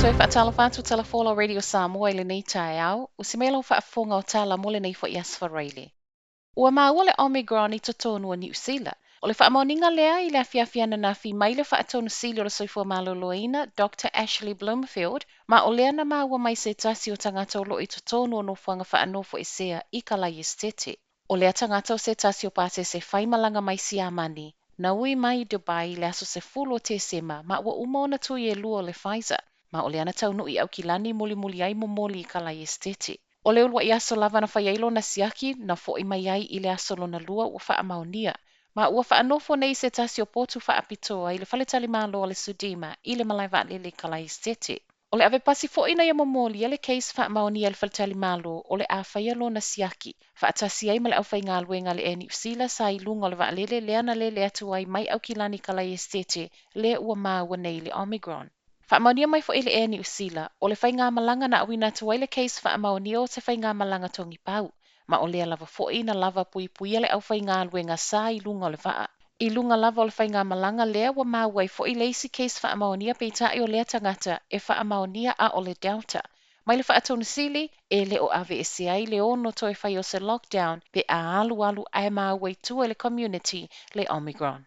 Toe faatalofa atu Tala Folau Radio Samoa i lenei taeao, usi mai lau faafofoga o tala mo lenei foi Aso Faraile. Ua maua le Omicron i totonu o Niu Sila. O le faamaoniga lea i le afiafi ananafi mai le Faatonu Sili o le Soifua Maloloina, Doctor Ashley Bloomfield, ma o lea na maua mai se tasi o tagata o lo o i totonu o nofoaga faanofoesea i Kalaiestete. O lea tagata o se tasi o pasese faimalaga mai Siamani, na ui mai i Dubai i le aso 10 o Tesema ma ua uma ona tui e lua o le Pfizer, ma o lea na taunuu i Aukilani mulimuli ai momoli i Kalaiestete. O le uluai aso lava na fai ai lona siaki, na foi mai ai i le aso lona lua ua faamaonia, ma ua faanofo nei se tasi o potu faapitoa i le faletalimalo o le Sudima i le malae vaalele i Kalaiestete. O le avepasi foi ina ia momolia le case faamaonia i le faletalimalo o le a faia lona siaki, faatasi ai ma le aufaigaluega a le Air Niu Sila sa i luga o le vaalele lea na lele atu ai mai Aukilani i Kalaiestete lea ua maua nei i le Omicron. Faamaonia mai foi e le Air Niu Sila, o le faigamalaga na auina atu ai le case faamaonia o se faigamalaga togipau, ma o lea lava foi na lava puipuia le aufaigaluega sa i luga o le vaa. I luga lava o le faigamalaga lea ua maua ai foi le isi case faamaonia peitai o lea tagata e faamaonia a o le Delta. Mai le Faatonu Sili, e le o aveesea ai le ono toe fai o se lockdown pe a alualu ae maua i tua i le community le Omicron.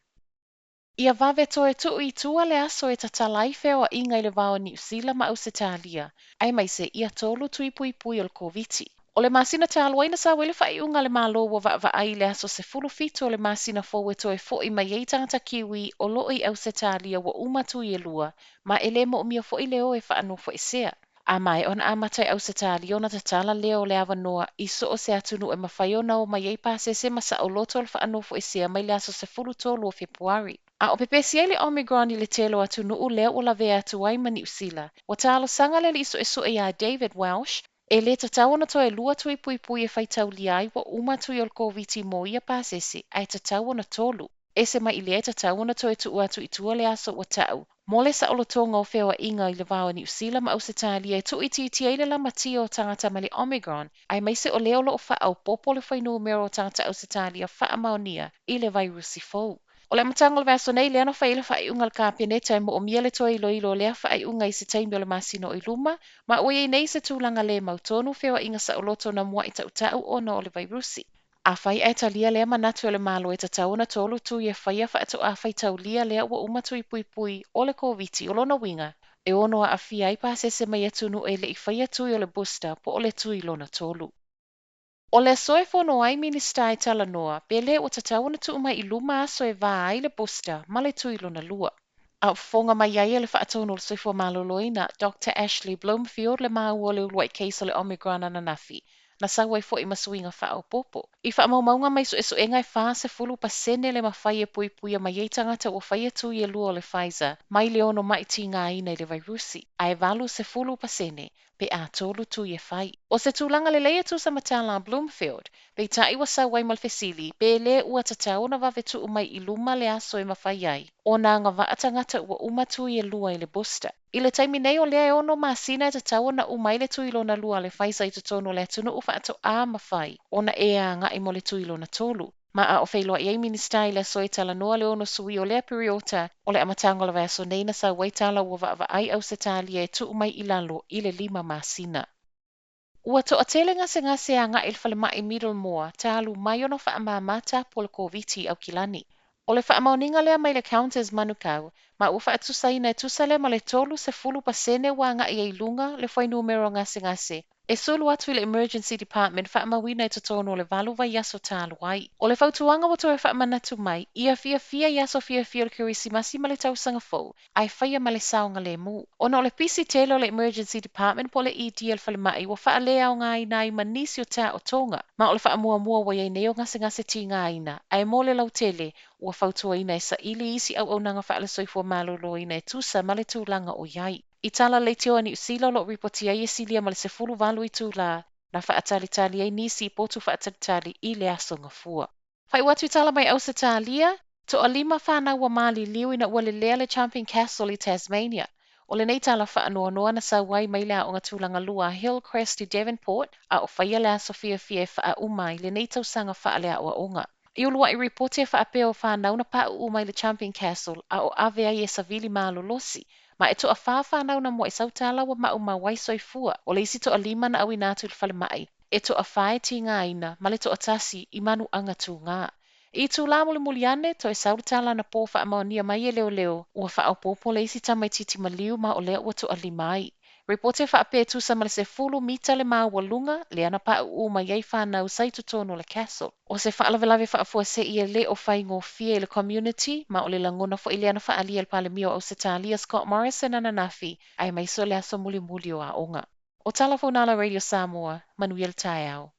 Ia vave toe tuu i tua le aso e tatala ai feoaiga i le va o Niu Sila ma Ausetalia, aemaise ia tolu tui puipui o le Koviti. O le masina talu ai na sau ai le faaiuga a le Malo ua vaavaai i le aso 17 o le masina fou e toe foi mai ai tagata Kiwi o lo o i Ausetalia ua uma tui e lua, ma e le moomia foi le o e faanofoesea. A maea ona amata e Ausetalia ona tatala lea o le avanoa i so o se atunuu e mafai ona o mai ai pasese ma saoloto o le faanofoesea mai le aso 13 o Fepuari. A o pepesi ai le Omicron i le tele o atunuu lea ua lavea atu ai ma Niu Sila, ua talosaga le alii suesue ia David Welsh, e le tatau ona toe lua tui puipui e faitaulia ai ua uma tui o le Koviti mo ia pasese, ae tatau ona tolu. Ese mai i lea e tatau ona toe tuu atu i tua le aso ua tau mo le saolotoga o feoaiga i le va o Niu Sila ma Ausetalia e tuuitiitia ai le lamatia o tagata mai le Omicron, aemaise o lea o lo o faaopoopo le fuainumera o tagata Ausetalia faamaonia i le vairusi fou. O le amataga o le vaiaso nei lea na fai ai le faaiuga a le Kapeneta e moomia le toe iloilo o lea faaiuga i se taimi o le masina o i luma, ma ua i ai nei se tulaga le mautonu feoaiga saoloto na muai tautau ona o le vairusi. Afai ae talia lea manatu e le Malo e tatau ona tolu tui e faia faatoa faitaulia lea ua uma tui puipui o le Koviti, o lona uiga, e ono aafia ai pasese mai atunuu e le i faia tui o le booster po o le tui lona tolu. O le aso e fono ai Minisita e talanoa, pe le ua tatau ona tuu mai i luma aso e va ai le booster ma le tui lona lua. A o fofoga mai ai e le Faatonu o le Soifua Maloloina, Doctor Ashley Bloomfield le maua o le uluai case o le Omicron ananafi, na sau ai foi ma suiga faaopoopo. I faamaumauga mai suesuega e 40% le mafai e puipuia mai ai tagata ua faia tui e lua o le Pfizer mai le ono mai tigaina i le vairusi, ae 80% pe a tolu tui e fai. O se tulaga lelei e tusa ma tala a Bloomfield, peitai ua sau ai ma le fesili pe le ua tatau ona vave tuu mai i luma le aso e mafai ai ona agavaa tagata ua uma tui e lua i le booster. I le taimi nei o lea e ono masina e tatau ona uma ai le tui lona lua a le Pfizer i totonu o le atunuu faatoa mafai ona e agai mo le tui lona tolu. Ma a o feiloai ai Minisita i le aso e talanoa le ono suia o lea piriota o le amataga o le vaiaso nei na sau ai tala ua vaavaai Ausetalia e tuu mai i lalo i le 5 masina. Ua toatele gasegase agai i le falemai Middlemore talu mai ona faamama tapu o le Koviti i Aukilani. O le faamaoniga lea mai le Counters Manukau, ma ua faatusaina e tusa lea ma le 30% ua agai ai i luga le fuainumera o gasegase e sulu atu i le Emergency Department faamauina i totonu o le 8 vaiaso talu ai. O le fautuaga ua toe faamanatu mai, ia fiafia i aso fiafia o le Kerisimasi ma le tausaga fou, ae faia ma le saogalemu. Ona o le pisi tele o le Emergency Department po o le ED a le falemai ua faaleaogaina ai ma nisi o taotoga, ma o le faamuamua ua i ai nei o gasegase tigaina, ae mo le lautele, ua fautuaina e saili isi auaunaga faale-soifua maloloina e tusa ma le tulaga o i ai. I tala leitioa a Niu Sila o lo o ripotia ai e silia ma le 18 itulā na faatalitali ai nisi i potu faatalitali i le aso Gafua. Faaiu atu i tala mai Ausetalia, toalima fanau ua maliliu ina ua lelea le Jumping Castle i Tasmania. O lenei tala faanoanoa na sau ai mai le aoga tulaga lua a Hillcrest i Devonport, a o faia le aso fiafia e faauma ai lenei tausaga faaleaoaoga. I uluai ripoti e faapea o fanau na pauu mai le Jumping Castle a o ave ai e savili malolosi. Ma e toafa fanau na muai sautala ua maumau ai soifua. O le isi toalima na auina atu i le falemai, e toafa e tigaina, ma le toatasi i manuaga tuga. I itulā mulimuli ane, toe sau le tala anapo faamaonia mai e leoleo, ua faaopoopo le isi tamaitiiti maliu ma o lea ua toalima ai. Ripoti e faapea e tusa ma le 10 mita le maualuga lea na pauu mai ai fanau sa i totonu o le castle. O se faalavelave faafuasei e le o faigofie i le community, ma o le lagona foi lea na faaalia e le Palemia o Ausetalia Scott Morrison ananafi, aemaise o le aso mulimuli o aoga. O tala fou na a Radio Samoa, manuia le taeao.